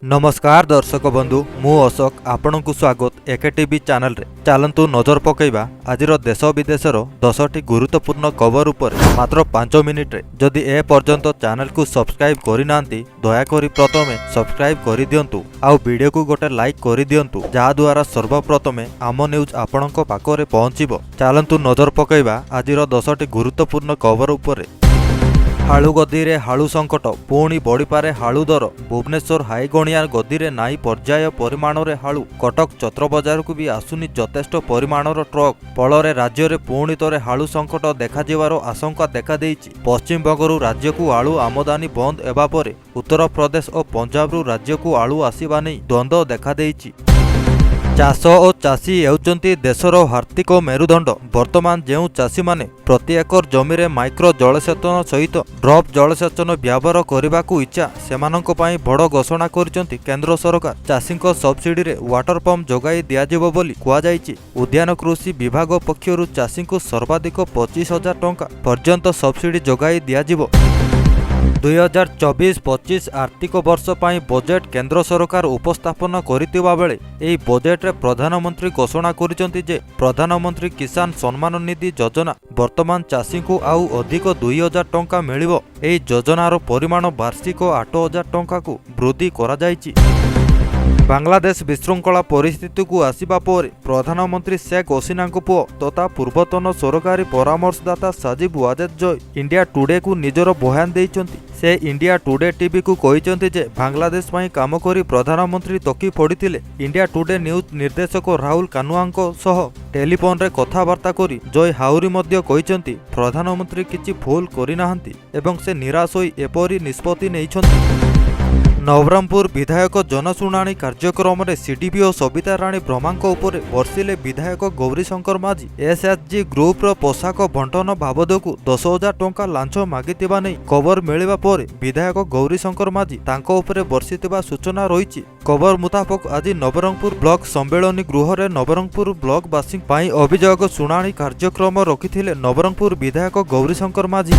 ନମସ୍କାର ଦର୍ଶକ ବନ୍ଧୁ, ମୁଁ ଅଶୋକ, ଆପଣଙ୍କୁ ସ୍ୱାଗତ ଏକେ ଟିଭି ଚ୍ୟାନେଲରେ। ଚାଲନ୍ତୁ ନଜର ପକାଇବା ଆଜିର ଦେଶ ବିଦେଶର 10ଟି ଗୁରୁତ୍ୱପୂର୍ଣ୍ଣ ଖବର ଉପରେ ମାତ୍ର 5 ମିନିଟରେ। ଯଦି ଏ ପର୍ଯ୍ୟନ୍ତ ଚ୍ୟାନେଲକୁ ସବସ୍କ୍ରାଇବ୍ କରିନାହାନ୍ତି, ଦୟାକରି ପ୍ରଥମେ ସବସ୍କ୍ରାଇବ୍ କରିଦିଅନ୍ତୁ ଆଉ ଭିଡ଼ିଓକୁ ଗୋଟେ ଲାଇକ୍ କରିଦିଅନ୍ତୁ, ଯାହାଦ୍ୱାରା ସର୍ବପ୍ରଥମେ ଆମ ନ୍ୟୁଜ୍ ଆପଣଙ୍କ ପାଖରେ ପହଞ୍ଚିବ। ଚାଲନ୍ତୁ ନଜର ପକାଇବା ଆଜିର 10ଟି ଗୁରୁତ୍ୱପୂର୍ଣ୍ଣ ଖବର ଉପରେ। ଆଳୁ ଗଦିରେ ଆଳୁ ସଙ୍କଟ, ପୁଣି ବଢ଼ିପାରେ ଆଳୁ ଦର। ଭୁବନେଶ୍ୱର ହାଇଗଣିଆ ଗଦିରେ ନାହିଁ ପର୍ଯ୍ୟାପ୍ତ ପରିମାଣରେ ଆଳୁ। କଟକ ଛତ୍ରବଜାରକୁ ବି ଆସୁନି ଯଥେଷ୍ଟ ପରିମାଣର ଟ୍ରକ୍। ଫଳରେ ରାଜ୍ୟରେ ପୁଣି ଥରେ ଆଳୁ ସଙ୍କଟ ଦେଖାଯିବାର ଆଶଙ୍କା ଦେଖାଦେଇଛି। ପଶ୍ଚିମବଙ୍ଗରୁ ରାଜ୍ୟକୁ ଆଳୁ ଆମଦାନୀ ବନ୍ଦ ହେବା ପରେ ଉତ୍ତରପ୍ରଦେଶ ଓ ପଞ୍ଜାବରୁ ରାଜ୍ୟକୁ ଆଳୁ ଆସିବା ନେଇ ଦ୍ୱନ୍ଦ୍ୱ ଦେଖାଦେଇଛି। ଚାଷ ଓ ଚାଷୀ ହେଉଛନ୍ତି ଦେଶର ଆର୍ଥିକ ମେରୁଦଣ୍ଡ। ବର୍ତ୍ତମାନ ଯେଉଁ ଚାଷୀମାନେ ପ୍ରତି ଏକର ଜମିରେ ମାଇକ୍ରୋ ଜଳସେଚନ ସହିତ ଡ୍ରପ୍ ଜଳସେଚନ ବ୍ୟବହାର କରିବାକୁ ଇଚ୍ଛା, ସେମାନଙ୍କ ପାଇଁ ବଡ଼ ଘୋଷଣା କରିଛନ୍ତି କେନ୍ଦ୍ର ସରକାର। ଚାଷୀଙ୍କ ସବସିଡିରେ ୱାଟର ପମ୍ପ ଯୋଗାଇ ଦିଆଯିବ ବୋଲି କୁହାଯାଇଛି। ଉଦ୍ୟାନ କୃଷି ବିଭାଗ ପକ୍ଷରୁ ଚାଷୀଙ୍କୁ ସର୍ବାଧିକ 25,000 ଟଙ୍କା ପର୍ଯ୍ୟନ୍ତ ସବସିଡି ଯୋଗାଇ ଦିଆଯିବ। 2024-25 ଆର୍ଥିକ ବର୍ଷ ପାଇଁ ବଜେଟ୍ କେନ୍ଦ୍ର ସରକାର ଉପସ୍ଥାପନ କରିଥିବା ବେଳେ ଏହି ବଜେଟ୍ରେ ପ୍ରଧାନମନ୍ତ୍ରୀ ଘୋଷଣା କରିଛନ୍ତି ଯେ ପ୍ରଧାନମନ୍ତ୍ରୀ କିଷାନ ସମ୍ମାନ ନିଧି ଯୋଜନା ବର୍ତ୍ତମାନ ଚାଷୀଙ୍କୁ ଆଉ ଅଧିକ 2000 ଟଙ୍କା ମିଳିବ। ଏହି ଯୋଜନାର ପରିମାଣ ବାର୍ଷିକ 8000 ଟଙ୍କାକୁ ବୃଦ୍ଧି କରାଯାଇଛି। ବାଂଲାଦେଶ ବିଶୃଙ୍ଖଳା ପରିସ୍ଥିତିକୁ ଆସିବା ପରେ ପ୍ରଧାନମନ୍ତ୍ରୀ ଶେଖ୍ ହସିନାଙ୍କ ପୁଅ ତଥା ପୂର୍ବତନ ସରକାରୀ ପରାମର୍ଶଦାତା ସାଜିବ ୱାଜେଦ ଜୟ ଇଣ୍ଡିଆ ଟୁଡେକୁ ନିଜର ବୟାନ ଦେଇଛନ୍ତି। ସେ ଇଣ୍ଡିଆ ଟୁଡେ ଟିଭିକୁ କହିଛନ୍ତି ଯେ ବାଂଲାଦେଶ ପାଇଁ କାମ କରି ପ୍ରଧାନମନ୍ତ୍ରୀ ଥକି ପଡ଼ିଥିଲେ। ଇଣ୍ଡିଆ ଟୁଡେ ନ୍ୟୁଜ୍ ନିର୍ଦ୍ଦେଶକ ରାହୁଲ କାନୁଆଙ୍କ ସହ ଟେଲିଫୋନରେ କଥାବାର୍ତ୍ତା କରି ଜୟ ଆହୁରି ମଧ୍ୟ କହିଛନ୍ତି, ପ୍ରଧାନମନ୍ତ୍ରୀ କିଛି ଭୁଲ କରିନାହାନ୍ତି ଏବଂ ସେ ନିରାଶ ହୋଇ ଏପରି ନିଷ୍ପତ୍ତି ନେଇଛନ୍ତି। ନବରଙ୍ଗପୁର ବିଧାୟକ ଜନଶୁଣାଣି କାର୍ଯ୍ୟକ୍ରମରେ ସିଡିପିଓ ସବିତା ରାଣୀ ବ୍ରହ୍ମାଙ୍କ ଉପରେ ବର୍ଷିଲେ ବିଧାୟକ ଗୌରୀଶଙ୍କର ମାଝୀ। ଏସ୍ଏଚ୍ଜି ଗ୍ରୁପର ପୋଷାକ ବଣ୍ଟନ ବାବଦକୁ 10,000 ଟଙ୍କା ଲାଞ୍ଚ ମାଗିଥିବା ନେଇ ଖବର ମିଳିବା ପରେ ବିଧାୟକ ଗୌରୀଶଙ୍କର ମାଝୀ ତାଙ୍କ ଉପରେ ବର୍ଷିଥିବା ସୂଚନା ରହିଛି। ଖବର ମୁତାବକ, ଆଜି ନବରଙ୍ଗପୁର ବ୍ଲକ ସମ୍ମିଳନୀ ଗୃହରେ ନବରଙ୍ଗପୁର ବ୍ଲକବାସୀଙ୍କ ପାଇଁ ଅଭିଯୋଗ ଶୁଣାଣି କାର୍ଯ୍ୟକ୍ରମ ରଖିଥିଲେ ନବରଙ୍ଗପୁର ବିଧାୟକ ଗୌରୀଶଙ୍କର ମାଝୀ।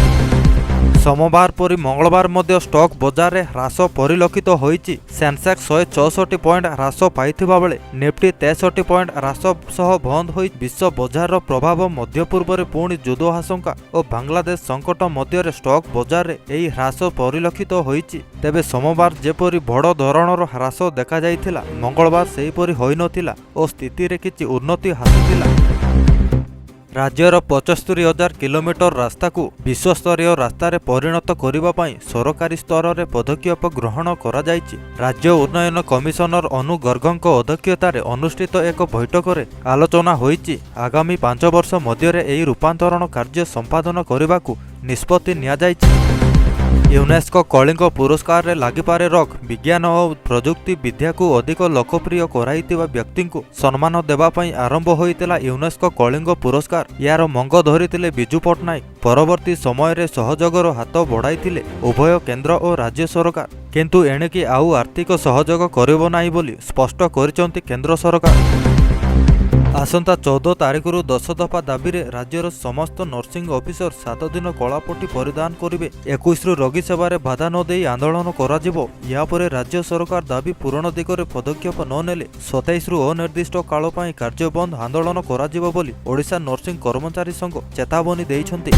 ସୋମବାର ପରି ମଙ୍ଗଳବାର ମଧ୍ୟ ଷ୍ଟକ୍ ବଜାରରେ ହ୍ରାସ ପରିଲକ୍ଷିତ ହୋଇଛି। ସେନ୍ସେକ୍ସ 164 ପଏଣ୍ଟ ହ୍ରାସ ପାଇଥିବା ବେଳେ ନିଫ୍ଟି 63 ପଏଣ୍ଟ ହ୍ରାସ ସହ ବନ୍ଦ ହୋଇ ବିଶ୍ୱ ବଜାରର ପ୍ରଭାବ, ମଧ୍ୟପୂର୍ବରେ ପୁଣି ଯୁଦ୍ଧ ଆଶଙ୍କା ଓ ବାଂଲାଦେଶ ସଙ୍କଟ ମଧ୍ୟରେ ଷ୍ଟକ୍ ବଜାରରେ ଏହି ହ୍ରାସ ପରିଲକ୍ଷିତ ହୋଇଛି। ତେବେ ସୋମବାର ଯେପରି ବଡ଼ ଧରଣର ହ୍ରାସ ଦେଖାଯାଇଥିଲା, ମଙ୍ଗଳବାର ସେହିପରି ହୋଇନଥିଲା ଓ ସ୍ଥିତିରେ କିଛି ଉନ୍ନତି ଆସିଥିଲା। ରାଜ୍ୟର 75,000 କିଲୋମିଟର ରାସ୍ତାକୁ ବିଶ୍ୱସ୍ତରୀୟ ରାସ୍ତାରେ ପରିଣତ କରିବା ପାଇଁ ସରକାରୀ ସ୍ତରରେ ପଦକ୍ଷେପ ଗ୍ରହଣ କରାଯାଇଛି। ରାଜ୍ୟ ଉନ୍ନୟନ କମିଶନର ଅନୁ ଗର୍ଗଙ୍କ ଅଧ୍ୟକ୍ଷତାରେ ଅନୁଷ୍ଠିତ ଏକ ବୈଠକରେ ଆଲୋଚନା ହୋଇଛି। ଆଗାମୀ 5 ବର୍ଷ ମଧ୍ୟରେ ଏହି ରୂପାନ୍ତରଣ କାର୍ଯ୍ୟ ସମ୍ପାଦନ କରିବାକୁ ନିଷ୍ପତ୍ତି ନିଆଯାଇଛି। ୟୁନେସ୍କୋ କଳିଙ୍ଗ ପୁରସ୍କାରରେ ଲାଗିପାରେ ରୋକ୍। ବିଜ୍ଞାନ ଓ ପ୍ରଯୁକ୍ତି ବିଦ୍ୟାକୁ ଅଧିକ ଲୋକପ୍ରିୟ କରାଇଥିବା ବ୍ୟକ୍ତିଙ୍କୁ ସମ୍ମାନ ଦେବା ପାଇଁ ଆରମ୍ଭ ହୋଇଥିଲା ୟୁନେସ୍କୋ କଳିଙ୍ଗ ପୁରସ୍କାର। ଏହାର ମଙ୍ଗ ଧରିଥିଲେ ବିଜୁ ପଟ୍ଟନାୟକ। ପରବର୍ତ୍ତୀ ସମୟରେ ସହଯୋଗର ହାତ ବଢ଼ାଇଥିଲେ ଉଭୟ କେନ୍ଦ୍ର ଓ ରାଜ୍ୟ ସରକାର। କିନ୍ତୁ ଏଣିକି ଆଉ ଆର୍ଥିକ ସହଯୋଗ କରିବ ନାହିଁ ବୋଲି ସ୍ପଷ୍ଟ କରିଛନ୍ତି କେନ୍ଦ୍ର ସରକାର। ଆସନ୍ତା 14 ତାରିଖରୁ 10 ଦଫା ଦାବିରେ ରାଜ୍ୟର ସମସ୍ତ ନର୍ସିଂ ଅଫିସର 7 ଦିନ କଳାପଟି ପରିଧାନ କରିବେ। 21ରୁ ରୋଗୀ ସେବାରେ ବାଧା ନ ଦେଇ ଆନ୍ଦୋଳନ କରାଯିବ। ଏହାପରେ ରାଜ୍ୟ ସରକାର ଦାବି ପୂରଣ ଦିଗରେ ପଦକ୍ଷେପ ନ ନେଲେ 27ରୁ ଅନିର୍ଦ୍ଦିଷ୍ଟ କାଳ ପାଇଁ କାର୍ଯ୍ୟବନ୍ଦ ଆନ୍ଦୋଳନ କରାଯିବ ବୋଲି ଓଡ଼ିଶା ନର୍ସିଂ କର୍ମଚାରୀ ସଂଘ ଚେତାବନୀ ଦେଇଛନ୍ତି।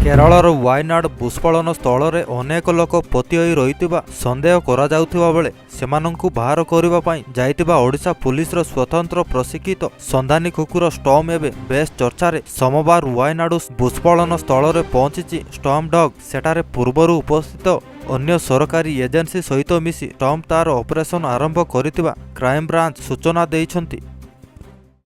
କେରଳର ୱାୟନାଡ ଭୂସ୍ଖଳନ ସ୍ଥଳରେ ଅନେକ ଲୋକ ପୋତି ହୋଇ ରହିଥିବା ସନ୍ଦେହ କରାଯାଉଥିବା ବେଳେ ସେମାନଙ୍କୁ ବାହାର କରିବା ପାଇଁ ଯାଇଥିବା ଓଡ଼ିଶା ପୁଲିସର ସ୍ୱତନ୍ତ୍ର ପ୍ରଶିକ୍ଷିତ ସନ୍ଧାନୀ କୁକୁର ଷ୍ଟର୍ମ ଏବେ ବେଶ୍ ଚର୍ଚ୍ଚାରେ। ସୋମବାର ୱାୟନାଡୁ ଭୂସ୍ଖଳନ ସ୍ଥଳରେ ପହଞ୍ଚିଛି ଷ୍ଟର୍ମ ଡଗ୍। ସେଠାରେ ପୂର୍ବରୁ ଉପସ୍ଥିତ ଅନ୍ୟ ସରକାରୀ ଏଜେନ୍ସି ସହିତ ମିଶି ଷ୍ଟର୍ମ ତାର ଅପରେସନ ଆରମ୍ଭ କରିଥିବା କ୍ରାଇମବ୍ରାଞ୍ଚ ସୂଚନା ଦେଇଛନ୍ତି।